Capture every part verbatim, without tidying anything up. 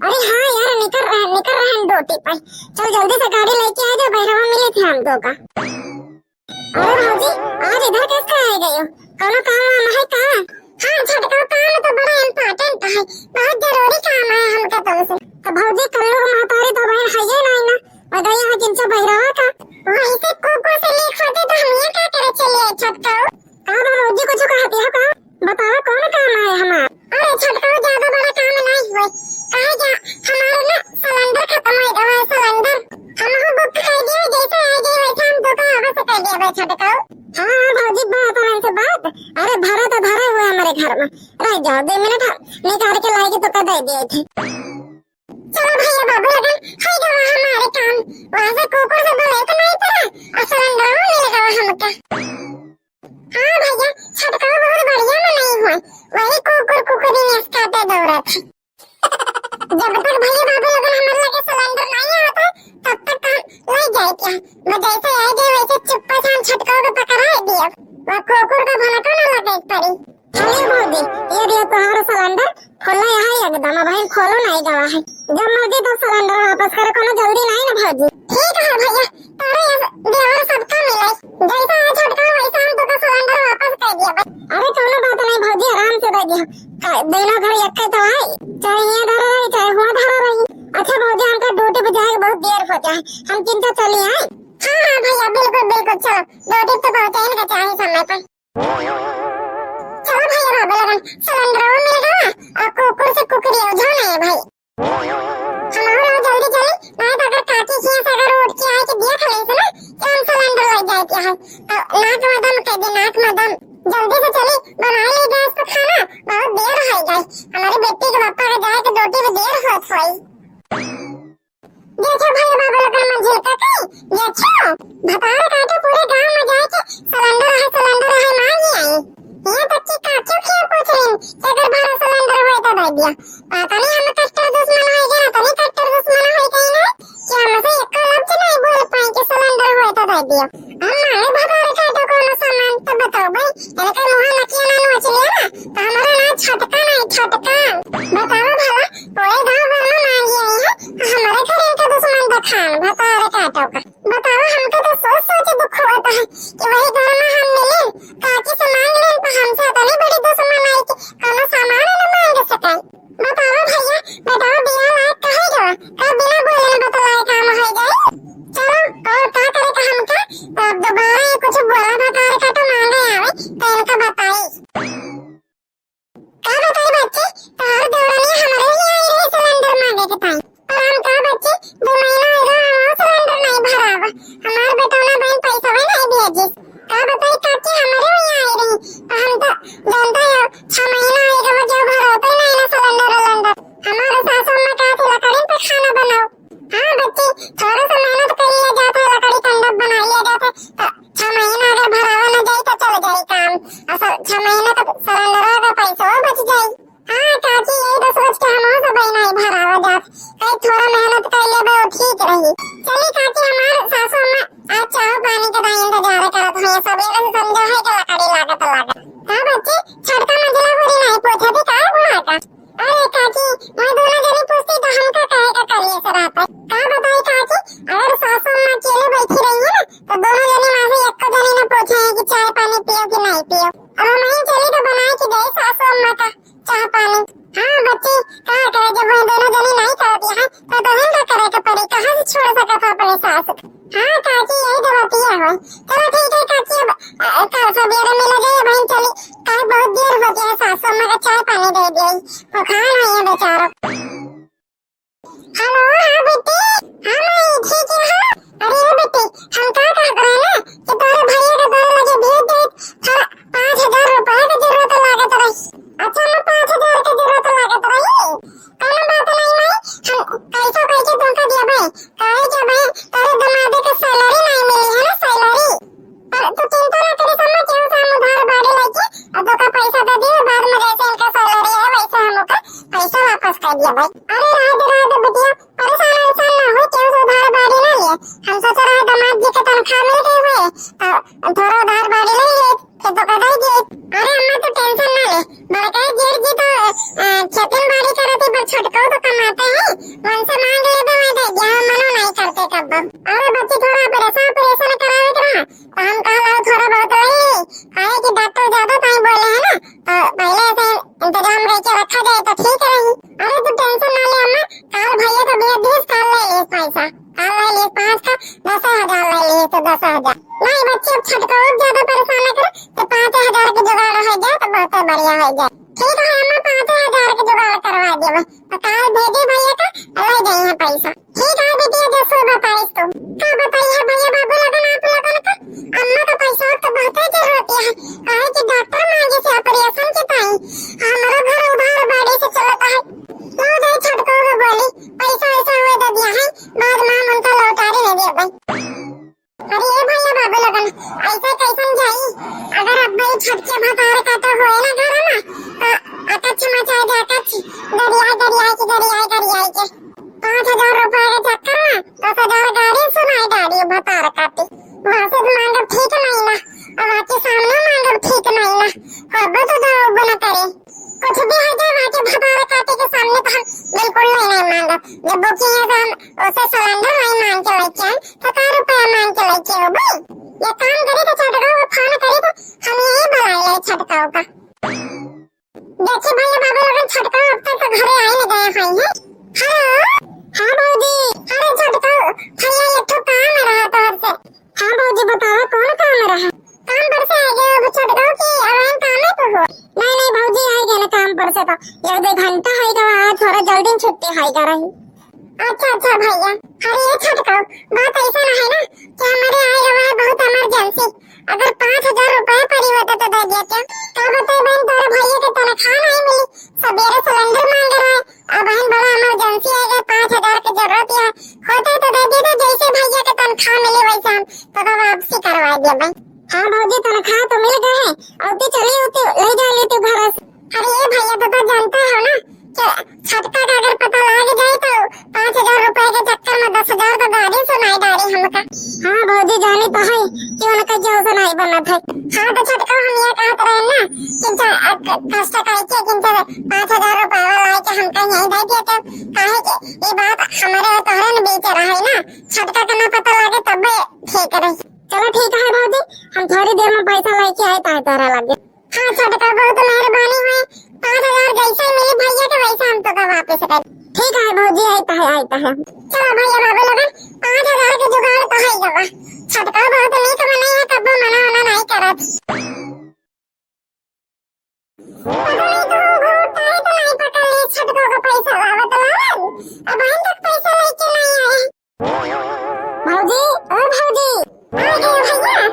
अरे हाँ यार, निकर रहे, निकर रहे हम ड्यूटी पे। चल जल्दी से गाड़ी लेके आ जा, बहिरवा मिले थे हम दो का। अरे भौजी, आज इधर कैसे आ गए हो? कौनो काम वाम है का? हाँ छोटका, काम तो बड़ा इम्पोर्टेंट है, बहुत जरूरी काम है हमका तुमसे। तो भौजी, कल्लू के महतारी तो बहन है ये नहीं ना, बताइए यहाँ किनसे बहिरवा का। वैसे कुकुर से लीक होते तो हम ये क्या करे चलिए छोटका? का बा भौजी, कुछ कहती हो का? बतावा कौन काम है हमार? अरे छोटका, ज्यादा बड़ा काम नहीं हुए, काहे जा हमारे ना सिलेंडर खत्म हो गवा है, सिलेंडर। हम हो बुक कर दिए, जैसे आ गए वैसे हम दुकान से कर दिए भाई छोटका। हाँ हाँ भौजी, बात आराम से बात। अरे भरा तो धरा हुआ हमारे घर में, रह जाओ दो मिनट, हम निकाल के लाएगी तो कर दे दिए थे। चलो भैया बाबू लगन, हो गवा हमारे काम। वहाँ से कुकुर से बोले तो नहीं पड़ा, और सिलेंडर मिल गवा हमका। हाँ भैया, छोटका बहुत बढ़िया मनई हुए, वही कुकुर कुकुरी में काटे दौड़त है। जब तक भैया बाबू लोगन हमर लगे सिलेंडर नहीं आवत है, तब तक काम ले जाए क्या? वो जैसे आ गए वैसे चुप्पे से हम छोटका को पकड़ा दिए, वो कुकुर का भनका ना लगे पड़ी। अरे भौजी, ये दिया तुम्हारा सिलेंडर, खोलो यहाँ एकदम, अब हम खोलो नहीं गवा है। जब मर्जी तब सिलेंडर वापस करो, कोनो जल्दी नहीं ना भौजी। ठीक है भैया, तोरे ये देवर सबका मिले, जैसा है छोटका वैसा हम तो सिलेंडर वापस कर दिया बस। अरे कोनो बात नहीं भौजी, आराम से दे दिया। का-, दोनों घर एक तो है, चाहे ये धरा रही चाहे हुआ धरा रही। अच्छा भौजी, हमका ड्यूटी पे जाए बहुत देर हो जाए, हम चिंता चली आए। हाँ हाँ भैया, बिल्कुल बिल्कुल, चलो ड्यूटी तो पहुँचे इनका चाहे समय पर। चलो भैया बाबू लगन, सिलेंडर मिल गवा और कुकुर से कुकरी हो जाओ ना भाई। हमारा जल्दी चली, नहीं तो अगर काकी किया से अगर उठ के आए के देख ले से ना कि हम सिलेंडर ले जाए के है, तो नाक में दम कह दे, नाक में दम। जल्दी से चली, बनाए ले गैस पे खाना, बहुत देर हो गई। हमारे बेटी के पापा के जाए के ड्यूटी में देर होत होई। देखो भैया बाबू लोगन, मंजिल का कई, देखो, भतार काटे पूरे गांव में जाए के सिलेंडर है, सिलेंडर है, मांगी आई। ये तक की काटियो खिया पूछ रही कि अगर भरा सिलेंडर होए तो दे दिया। पता नहीं हम कट्टर दुश्मन है या तनी कट्टर दुश्मन है कहीं ना, कि हमसे एक लफ्ज नहीं बोल पाए कि सिलेंडर होए तो दे दिया। हम मारे भतार काटो कोनो सामान तो बताओ भाई, इनका मुंह नकिया ना नोच लिया ना, तो हमारा ना छटका नहीं छटका। बताओ भला, पूरे गांव भर में मांगी आई है, हमारे घर इनका दुश्मन बखान, भतार काटो का। बताओ, हमका तो सोच सोच दुख होता है कि वही घर में हम मिले, काकी से मांग लेन, तो हमसे इतनी बड़ी दुश्मन आई कि कोनो सामान न मांग सके। बताओ भैया, बताओ बिया लायक कहे गवा, का बिना बोले न बतलाए काम हो जाए? चलो, और का करे का हमका, तो अब दोबारा ये कुछ बोला भतार काटो मांगे आवे, तो इनका बताई। का बताई बच्ची, तोहर देवरानी हमरे ही आई रही सिलेंडर मांगे के ताई। पर हम का बच्ची, दो महीना हो गया, हमारा सिलेंडर नहीं भरावा। हमार बेटौना बहन पैसा भी नहीं भेजी। का बताई काकी, हमरे ही आई रही। तो हम तो जानता हो, छह महीना हो गया, जो भराते नहीं ना सिलेंडर उलेंडर। हमारे सासू अम्मा कहा थी, "लकड़ी पे खाना बनाओ।" हाँ बच्ची, थोड़ा सा मेहनत कर लिया जाता है, लकड़ी कंडप बना लिया जाता है, तो छह महीना अगर भरावा न जाई तो चल जाई काम। असल छह महीना तक सिलेंडर का पैसा बच जाई। हाँ काकी, यही तो सोच के हम सब नहीं भरावा जात। कहीं थोड़ा मेहनत कर लेबे, वो ठीक रही। चली काकी, हमार सासू अम्मा आज चाह पानी के दाई इंतजार करत हुई, सबेरे से समझा है कि लकड़ी लागत लागत। हाँ बच्ची, छोटका मंजिला पूरी नहीं पूछा थी, का हुआ का? अरे काकी, वह दोनों जनी पूछती तो हमका कहे का करिए से रहता है। का बताई काकी, अगर सासू अम्मा अकेले बैठी रही है ना, तो दोनों जनी में से एक जनी ने पूछे है कि चाय पानी पियो कि नहीं पियो। अब हम ही चली तो बनाए के दे सासू अम्मा का चाह पानी। हाँ बच्ची, का करे, जब वह दोनों जनी नहीं करती है, तो बहन का करे के पड़ी, कहाँ से छोड़ सकत है अपने सास? हाँ काकी, यही तो बतिया है। चलो ठीक है काकी, अब, अ, कल सवेरे मिला जाए बहन, चली, कल बहुत देर हो गया है, सासू अम्मा का चाय पानी दे दिया, भुखान हुई है बेचारो। हेलो, हाँ बेटी, हाँ माई, ठीक है, हाँ। अरे ओ बेटी, हम का कहत रहे ना कि तोरे भैया के तोरे लगे भेज दे, थोड़ा पाँच हजार रुपया के जरूरत लागत रही। अच्छा, हम पाँच हजार के जरूरत लागत रही, कौनो बात नहीं माई, हम कैसो कैसे तुमका देबे, काहे के भाई तोरे दमादे के सैलरी नहीं मिली है ना, सैलरी। पर तू चिंता ना करे, समझ, केहू से हम उधार बाड़ी लेके और तोका पैसा दे दिए, बाद में जैसे इनका सैलरी है वैसे हम ओका पैसा वापस कर दिया भाई। अरे रह दे, रह दे बिटिया, परेशान वरेशान ना हो, केहू से उधार बाड़ी ना लिए। हम सोच रहे दामाद जी के तनख्वाह मिल गई हुए, तो थोड़ा उधार बाड़ी ले लिए, फिर तोका दे दिए। अरे अम्मा तू टेंशन ना ले, बड़का जेठ जी तो, अ, खेती बाड़ी करत ही, पर छोटको तो कमाते हैं, उनसे मांग लेबे, मैं दे दिया, हम मना नहीं करते कब्बो। अरे बच्ची, थोड़ा ऑपरेशन, ऑपरेशन करावे के रहा, तो हम कहला थोड़ा बहुत ले, काहे कि डॉक्टर ज्यादा टाइम बोले हैं ना, तो पहले से इंतजाम करके रखा जाए तो ठीक रही। अरे तू टेंशन ना ले अम्मा, काल भैया का भेज दीस, काल ले लीस पैसा, काल ले लीस, पाँच का दस हजार ले लीस, तो दस हजार। नहीं बच्ची, अब छटका और ज्यादा परेशान ना करे, तो पाँच हजार के जुगाड़ हो जाए तो बहुत बढ़िया हो जाए। ठीक है अम्मा, पाँच हजार के जुगाड़ करवा देबे, तो काल भेजे भैया का, ले जाइए पैसा। ठीक है बिटिया, जैसे बताइस तू। का बताई है भैया बाबू लोगन, आप लोगन का? अम्मा का पैसा तो बहुते जरूरत है, काहे कि डॉक्टर मांगे से ऑपरेशन के ताई हमरो घर उधार बाड़ी से चलत है। लो जाई छोटको को बोली, पैसा वैसा हुए दे दिया है, बाद में हम उनका लौटारी नहीं देबे। अरे ए भैया बाबू लोगन, ऐसा कैसन जाई? अगर अब भाई छोटके भतार का तो होए ना घर में, तो अकच्छ मचाए दे, अकच्छ, गरियाए गरियाए के, गरियाए गरियाए के। पाँच हजार रुपया के चक्कर में दस हजार गारी सुनाई डारी भतार काटी। वहाँ से मांगब ठीक नहीं ना, अब आपके सामने मांगब ठीक नहीं ना। कब्बो तो दो उब्बो न करे। कुछ भी हो जाए, वहाँ के भतार काटी के सामने तो हम बिल्कुल नहीं, नहीं मांगब। जब बुकिंग है तो हम उसे सिलेंडर नहीं मांग के लेके आए, तो का रुपया मांग के लेके हो भाई? ये काम करी तो छोटका को फोन करी तो हम यही बुलाई ले छोटका का। देखी भैया बाबू लोगन, छोटका अब तक तो घरे आए न गए हैं, हैं? हेलो। हाँ भौजी। अरे छोटका, भैया एक ठो काम रहा तोहर से। हाँ भौजी बतावा, कौन काम रहा? काम पर से आ गए अब छोटका की, अब हम काम में तो हो। नहीं, नहीं भौजी, आ गए ना काम पर से तो। एक दो घंटा होई गवा, आज थोड़ा जल्दी छुट्टी होई गा रही। अच्छा, अच्छा भैया। अरे ये छोटका, बात ऐसा ना है ना कि हमारे आए गवा है बहुत इमरजेंसी। अगर पाँच हजार रुपया पड़ी होता तो दे दिया क्या? का बताई बहन, तोरे भैया के तनख्वाह नहीं मिली, सबेरे सिलेंडर मांग रहा है, अब बहन बड़ा इमरजेंसी है, अगर पाँच हजार की जरूरत है, होता तो दे देते, जैसे भैया के तनख्वाह मिली वैसे हम तो वापसी करवा दिया भाई। हाँ भौजी, तनख्वाह तो मिल गए है, अउती चली होती, ले जा लेती घर से। अरे ये भैया, तो, तो जानते हो ना कि छोटका का अगर पता लग जाए तो पाँच हजार रुपए के चक्कर में दस हजार तो गारी सुनाई डारी हमका। हाँ भौजी, जानी तो है कि उनका जो सुनाई बनत है। हाँ तो छोटका, हम ये कहत रहे ना कि ज-, अ, क-, कष्ट करके किंतु पाँच हजार रुपया लाए के हमका यहीं दे दिया तो, काहे कि ये बात हमारे और तोहरे न बीच रहे ना, छोटका के ना पता लगे तब ठीक रही। चलो ठीक है भौजी, हम थोड़ी देर में पैसा लेके आए ताए तोहरा लगे। हाँ छोटका, बहुत मेहरबानी हुई। पाँच हजार जैसे मिली भैया के वैसे हम तो का वापस कर। ठीक है भौजी, आइत है, आइत है। चलो भैया बाबू लोगन, पाँच हजार के जुगाड़ तो है गवा। छोटका बहुत नीक बने है, कब्बो मना वना नहीं करत। पता नहीं तो वो टाइट नहीं पकड़ ली, छोटका का पैसा लावत लावत अब अभी तक पैसा लेके नहीं आए। भौजी, ओ भौजी। आ गए भैया,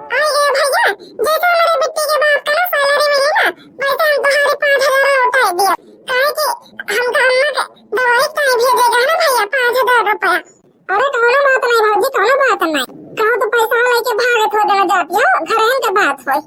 आ गए भैया। जैसे हमारे बिट्टी के बाप का ना सैलरी मिली ना, वैसे हम तुम्हारे पाँच हजार लौटा दिया। काहे कि हमका अम्मा के दवाई के टाइम भेजेगा ना भैया, पाँच हजार रुपया। अरे कौनो बात नहीं भौजी, कौनो बात नहीं। कहूँ तो पैसा लेके भागत हो देना जाती हो, घर के बात होई।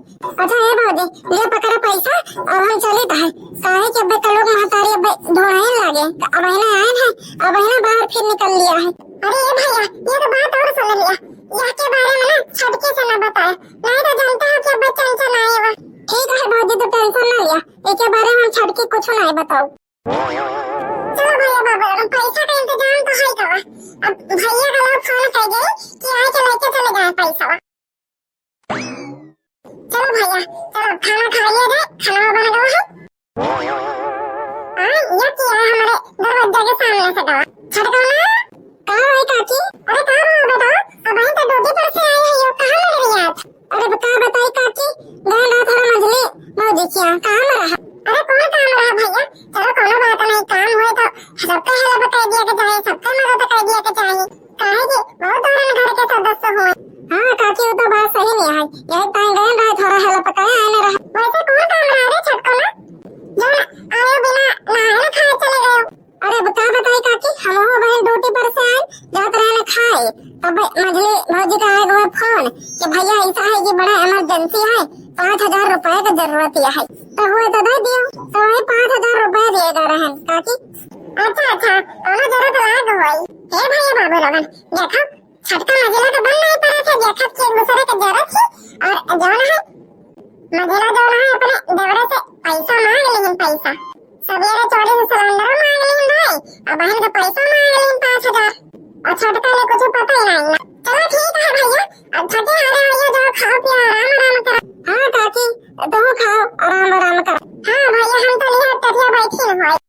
अच्छा हे भौजी, ले पकड़ा पैसा, अब हम चलित है। काहे कि अबे कल लोग महतारी अबे ढोढ़ाइन लागे, अब है ना आए हैं, अब है ना बाहर फिर निकल लिया है। अरे ये भैया, ये तो बात और सुन लिया, यह के बारे में ना छटके से ना बताए, नहीं तो जानता हूँ कि अबे चल चल आए वो। ठीक है भौजी, तो टेंशन ना लिया, एक बारे में हम छटके कुछ नहीं बताऊ। चलो भैया बाबू, अब पैसा का इंतजाम तो है कवा, अब भैया का लोग फोन कर गए कि आए के लेके चले जाए पैसा। चलो भैया, चलो खाना खा लिया जाए, खाना बन गवा है। हाँ, ये क्या है, हमारे दरवाजा के सामने से गवा। छटकौना, का भाई काकी? अरे का भाई बेटा, अब हम तो ड्यूटी पर से आए हैं, यो कहाँ मिल रही है आज? अरे का बताई काकी, गए रहा थोड़ा मझली भौजी किया, काम रहा। अरे कौन काम रहा भैया? चलो कोनो बात नहीं, काम हुए तो सबका हेल्प कर दिया के चाहे, सबका मदद कर दिया के चाहे। काहे कि बहुत औरन घर के सदस्य हुए। हाँ काकी, वो तो बात सही नहीं है। यही टाइम गए रहे, थोड़ा हेल्प करे आए न रहे। वैसे कौन काम रहा रे छटकौना, जो आयो बिना नहाए ना खाए चले गए? अरे अब का बताई काकी, हम हो बहन ड्यूटी पर से आए, जात रहे ना खाए, तब मझली भौजी का आए हुए फोन कि भैया ऐसा है कि बड़ा इमरजेंसी है, पाँच हजार रुपए की जरूरत है, तो हुए तो दे दियो। तो वही पाँच हजार रुपए दिए गए रहन काकी। अच्छा अच्छा, कोनो जरूरत लाग होई। हे भैया बाबू लोगन, देखो छटका मझिला के बन नहीं पड़ा था, देखत के एक दूसरे के जरूरत थी, और जौन है मझिला जौन है अपने देवरे से पैसा मांग लेकिन पैसा सबेरे चोरी से सिलेंडर मांग लीन भाई, अब बहन के पैसा मांग लीन पाँच हजार। और छोटका ले कुछ पता ही नहीं ना। चलो ठीक है भैया, अब थके हारे हो, जाओ खाओ पियो, आराम आराम करो। हाँ काकी, तुहू खाओ, आराम आराम करो। हाँ भैया, हम तो लिया टटिया बैठी न होई।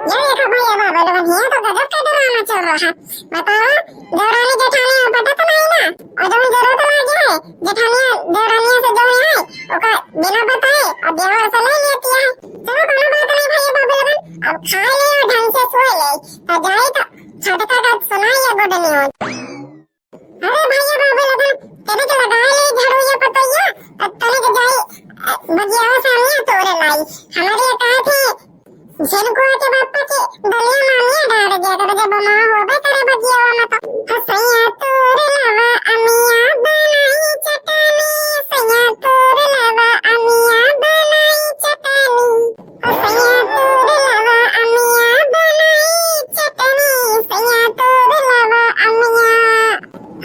ये देखो भैया बाबा लोगन, हियाँ तो गजब का ड्रामा चल रहा है। बताओ, देवरानी जेठानी पटत नहीं ना, और जौन जरूरत लागे है, जेठानिया देवरानिया से जौन है, ओका बिना बताए और देवर से ले लेती है। चलो, कोनो बात नहीं भैया बाबू लोगन, अब खा ले और ढंग से सो ले। तो जाए तो छोटका का सुनाई है गुड न्यूज। अरे भैया बाबू लोगन, तनिक लगाए ले झाड़ू या पतैया, और तनिक जाई, अ, बगियावा से अमिया तोरे लाई। हमारे कहा थे झिनकुआ के बापा के दलिया मामिया डार दिया करे, जब माँ होबे करे बगियावा में तो। हसैया तोर लावा अमिया बनाई चटानी, सैया तोर लावा अमिया बनाई चटानी, हसैया तोर लावा अमिया बनाई चटानी, सैया तोर लावा अमिया।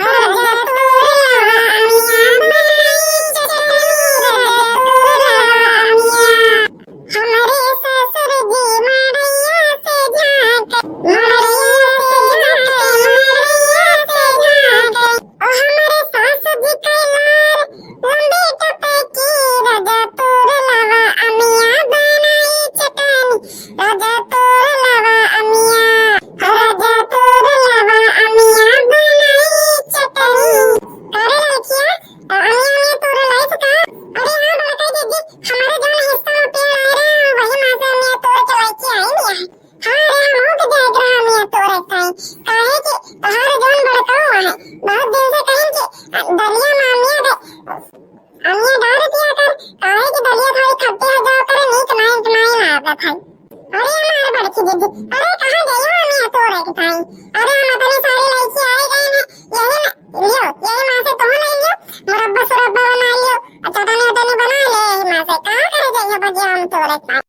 राजा तोर लावा अमिया बनाई चटानी, राजा तोर लावा अमिया। हमरे ससुर जी मड़ैया से झांके, मड़ैया से झांके, मड़ैया से झांके। ओ हमरे सास जी के लार लंबी टपकी, राजा तोर लावा अमिया बनाई चटानी, राजा तोर लावा अमिया, राजा तोर लावा अमिया बनाई चटानी। अरे लड़किया, अमिया, अमिया तोर लाइस का? अरे हाँ बड़का दीदी, हमारे जौन हिस्सा में पेड़ आए रहे, वही में से अमिया तोड़ के लेके आई लिया है। हाँ रे, हमहू के जाए के रहा अमिया तोड़े ताई। काहे कि तोहार जौन बड़काऊ है, बहुत दिन से कहिन कि दलिया में अमिया दे, अमिया डाल दिया कर, काहे कि दलिया थोड़ी खट्टी हो जाओ करे, नीक नाई, नाई लागत है। अरे हमार बड़की दीदी, अरे कहाँ गई हो अमिया तोड़े के ताई? अरे हम अपने सारे लड़की आए गए हैं, यही में लियो, यही में से तुम ले लियो, मुरब्बा सुरब्बा बना लियो, और चटनी उटनी बना ले यही में से। कहाँ करे जाइए बगिया हम तोड़े के ताई?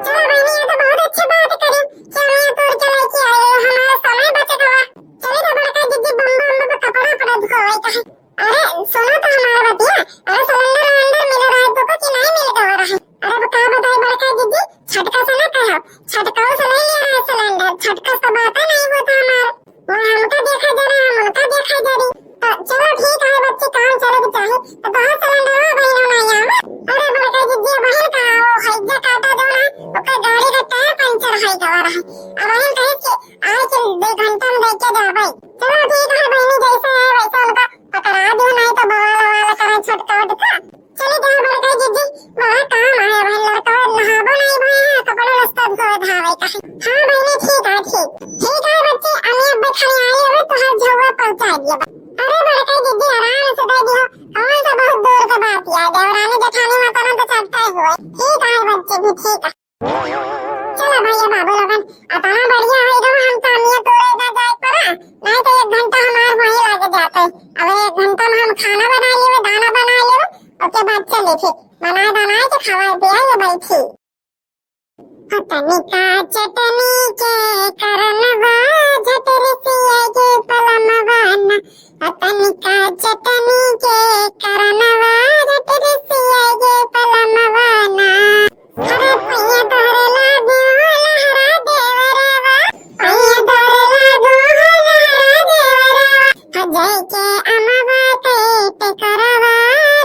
चलो बहनी, ये तो बहुत अच्छी बात करी। चलो, यहाँ तोड़ के लेके आए हो, हमारा समय बच गवा। चली तो बड़का दीदी, बम्बा उम्बा पे कपड़ा उपड़ा धोवे का है। अरे सुनो तो हमारा बतिया, अरे सिलेंडर उलेंडर मिल रहा है तुमको कि नहीं मिल गवा रहा है? अरे अब का बताई बड़का दीदी, छटका से ना कहो, छटकाऊ से नहीं ले रहा है सिलेंडर, छटका से बात नहीं होता हमार। वो हमका देखा जा रहा है, हम उनका देखा जा रही। तो चलो ठीक है बच्ची, काम चले के चाही। तो बहुत सिलेंडर हो गई ना यहाँ। अरे बड़का दीदी, बहन का वो हैजा काटा जो ना, ओकर गाड़ी का टायर पंचर है गवा रहा। अब बहन कहे कि आए के दो घंटा में देके जाबे। चलो ठीक है बहनी, जैसे है वैसे उनका पकड़ा दो, नहीं तो बवाल ववाल करे छोटका उटका। चली जाओ बड़का दीदी, बड़ा काम है, वही लड़का नहाबो नहीं भए हैं, कपड़ा लत्ता धोए धावे का है। हाँ बहनी, ठीक है, ठीक। ठीक है बच्चे, अम्मी अब्बे खाली आई, अबे तोहार झउआ पहुँचा दिया बा। अरे बड़का दीदी, आराम से दे दियो, कौन सा बहुत दूर का बात है, देवरानी जेठानी माता ना तो चलता ही हुआ। ठीक है बच्चे भी, ठीक है। चलो भैया बाबू लोगन, अतना बढ़िया हो गवा, हम तो अमिया तोड़े ना जाए पड़ा, नहीं तो एक घंटा हमार वहीं लग जाते। अब एक घंटा में हम खाना बना लेवे, दाना बना लेवे, ओके बाद चले फिर बना बना के खवा पिया ये बैठी। हतनिका चटनी के करनवा झटरसिया ये पलमवा ना, हतनिका चटनी के करनवा झटरसिया ये पलमवा ना। अरे पैया तोहरे लागो लहरा देवरवा, पैया तोहरे लागो लहरा देवरवा। हजाई के अमवा के टेकरवा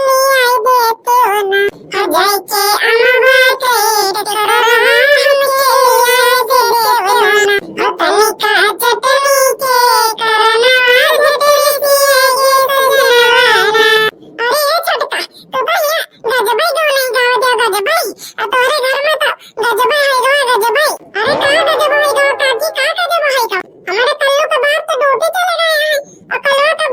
ले आई दे तू ना। हजाई के अमवा के टेकरवा हमके ले आई दे तू ना। हो तनिका चटनी के करनवा झटरसिया ये सजनवा ना। अरे ए छोटका, तू तो हियाँ गजबई गाना गावा दे, गजबई। आ तोहरे घर में तो गजबई है गवा, गजबई। अरे का गजबई है गवा काकी, का गजबई है गवा? हमारे कल्लू के बाप तो ड्यूटी चले गए हैं, और कलवा तो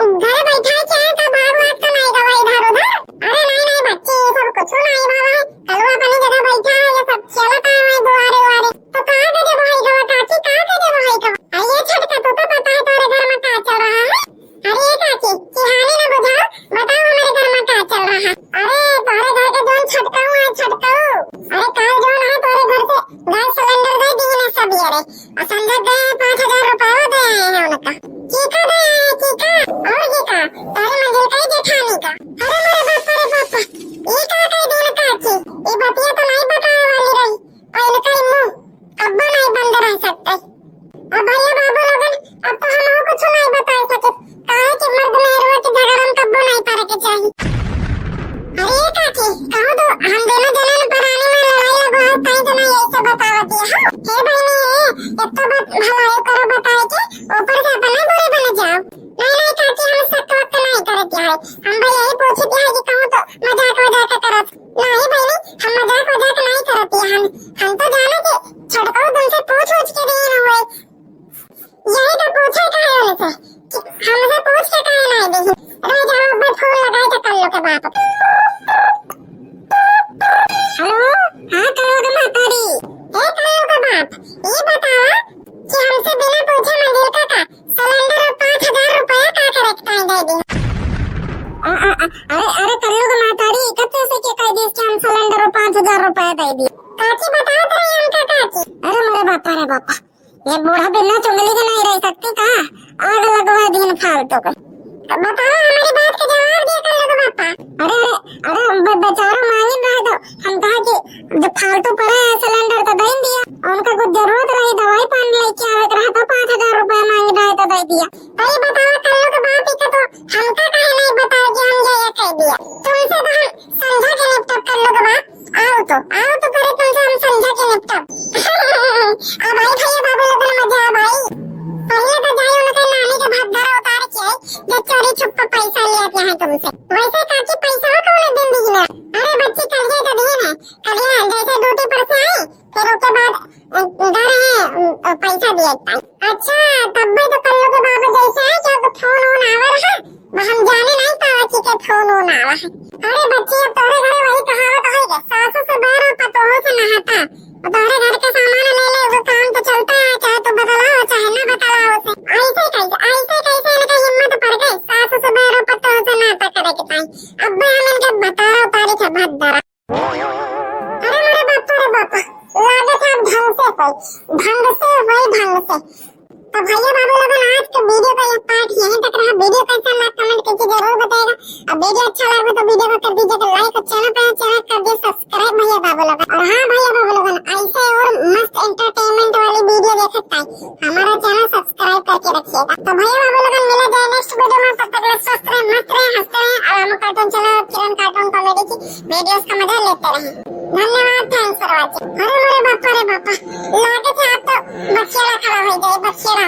घर बैठा है, क्या है, का भाग वाग तो नहीं गवा इधर उधर? अरे नहीं नहीं बच्ची, ये सब कुछ नहीं बाबा है। कलवा अपनी जगह बैठा है, ये सब चलता है दुआरे उआरे। तो का गजबई है गवा काकी, का गजबई है गवा? अरे ये छोटका, तू तो पता है तोहरे घर में का चल रहा है? अरे ए काकी, चिहानी न बुझाओ, बताओ हमारे घर में का चल रहा है? अरे तोहरे घर के जौन छटकाऊ है, छटकाऊ। अरे काल जौन है तोहरे घर से गैस सिलेंडर दे दी ना सब ये रे। और संजय गए पाँच हजार रुपया दे आए हैं उनका। की का दे आए हैं, की का? और की का? तोहरे मंजिल का ही जेठानी का। अरे मेरे बाप रे बाप, ये का कह देना काकी? ये बतिया तो नहीं बताओ। कह सकते। अब भैया बाबू लोगन, अब तो हम कुछ नहीं बता सके, काहे कि मर्द मेहरुआ के झगड़ा में कब्बो नहीं पड़े के चाही। अरे काकी, कहूँ तो हम दोनों जने में परानी में लड़ाई लगो है, ताई जना यही सब बतावत है। हाँ? हे बहनी, एक तो बात भलाई करो बताए के, ऊपर से अपना बुरे बन जाओ। नहीं, नहीं काकी, हम शक वक नहीं करत है। हम भाई यही पूछत है कि कहूँ तो मजाक वजाक करत। नहीं बहनी, हम मजाक वजाक नहीं करत है। हम, हम तो जाने के छोटको तुमसे पूछ उछ के दिन हुए। यही तो पूछे का है उनसे कि हमसे पूछ के काहे नहीं दी। रह जाओ, अब फोन लगाए तो कल्लू के बाप। हेलो, हाँ कल्लू के महतारी। ए कल्लू के बाप, ये बतावा कि हमसे बिना पूछे मंदिर का का सिलेंडर और पाँच हजार रुपया का करे के ताई दे दी। अ-, अ-, अ-, अरे, अरे कल्लू के महतारी, कत्ते से के कह दी कि हम सिलेंडर और पाँच हजार रुपया दे दी? काची बताओ तो रही हमका काची। अरे मेरे बापा रे बापा, ये बूढ़ा बिना चुंगली के नहीं रह सकती का? आग लगवा दिन फालतू के। बताओ, हमारी बात का जवाब दिया कल्लू के बापा। अरे, अरे, अरे, बे-, बेचारा मांगिन रहे तो हम कहा कि जब फालतू पड़े है सिलेंडर तो दे दिया, और उनका कुछ जरूरत रही दवाई पानी लेके आवे के रहा तो पाँच हजार रुपया मांगिन रहे तो दे दिया। भाई बताओ, कल्लू के बाप इका तो हमका काहे नहीं बताओ कि हम ये, ये कह दिया। तुमसे तो हम समझा के निपटब कल्लू के बाप। आओ तो, आओ तो करे तुमसे हम समझा के निपटब। अब आई भैया बाबू लोगन मजा आ भाई। पहले तो जाई उनके नानी के भद्दरा उतार के आई, जो चोरी छुप के पैसा ले आते हैं तुमसे। वैसे काकी पैसा कौन दिन दी ना? अरे बच्ची कल के तो दिन है, कल ये जैसे ड्यूटी पर से आई, फिर उसके बाद, अ, घर है, अ, पैसा दिया था। अच्छा, तब भी तो कल्लू के बाबू जैसे है कि आपको फोन वोन आवर है, हम जाने नहीं पावा कि के फोन वोन आवा है। अरे बच्ची, अब तोहरे घरे वही कहावत है कि सासू से बैर और पतोहू से नहाता। और तोहरे घर के सामान ले ले, वो काम तो चलता है, चाहे तू बतलाओ, चाहे ना बतलाओ उसे। ऐसे कैसे, ऐसे कैसे इनका हिम्मत पड़ गई सासू से बैर और पतोहू से नाता करे के ताई? अब हम इनके बता तारीख है भद्दरा। अरे मेरे बाप रे बाप, लागत है अब ढंग से होई, ढंग से होई, ढंग से। तो भैया बाबू लोगन, आज के वीडियो का ये पार्ट यहीं तक रहा। वीडियो कैसा लगा कमेंट करके जरूर बताएगा। अब वीडियो अच्छा लगा तो वीडियो को कर दीजिएगा लाइक, और चैनल पे चैनल कर दिए सब्सक्राइब भैया बाबू लोगन। और हाँ भैया बाबू लोगन, ऐसे और मस्त एंटरटेनमेंट वाली वीडियो देख सकता है, हमारा चैनल सब्सक्राइब करके रखिएगा। तो भैया बाबू लोगन, मिला जाए नेक्स्ट वीडियो में, तब तक के लिए स्वस्थ रहे, मस्त रहे, हंसते रहे। और हम कार्टून चैनल किरण कार्टून कॉमेडी की वीडियोस का मजा लेते रहे। धन्यवाद, thanks for watching। अरे मेरे बापा रे बापा, लागे थे आप तो बखेड़ा खड़ा हो जाए, बखेड़ा।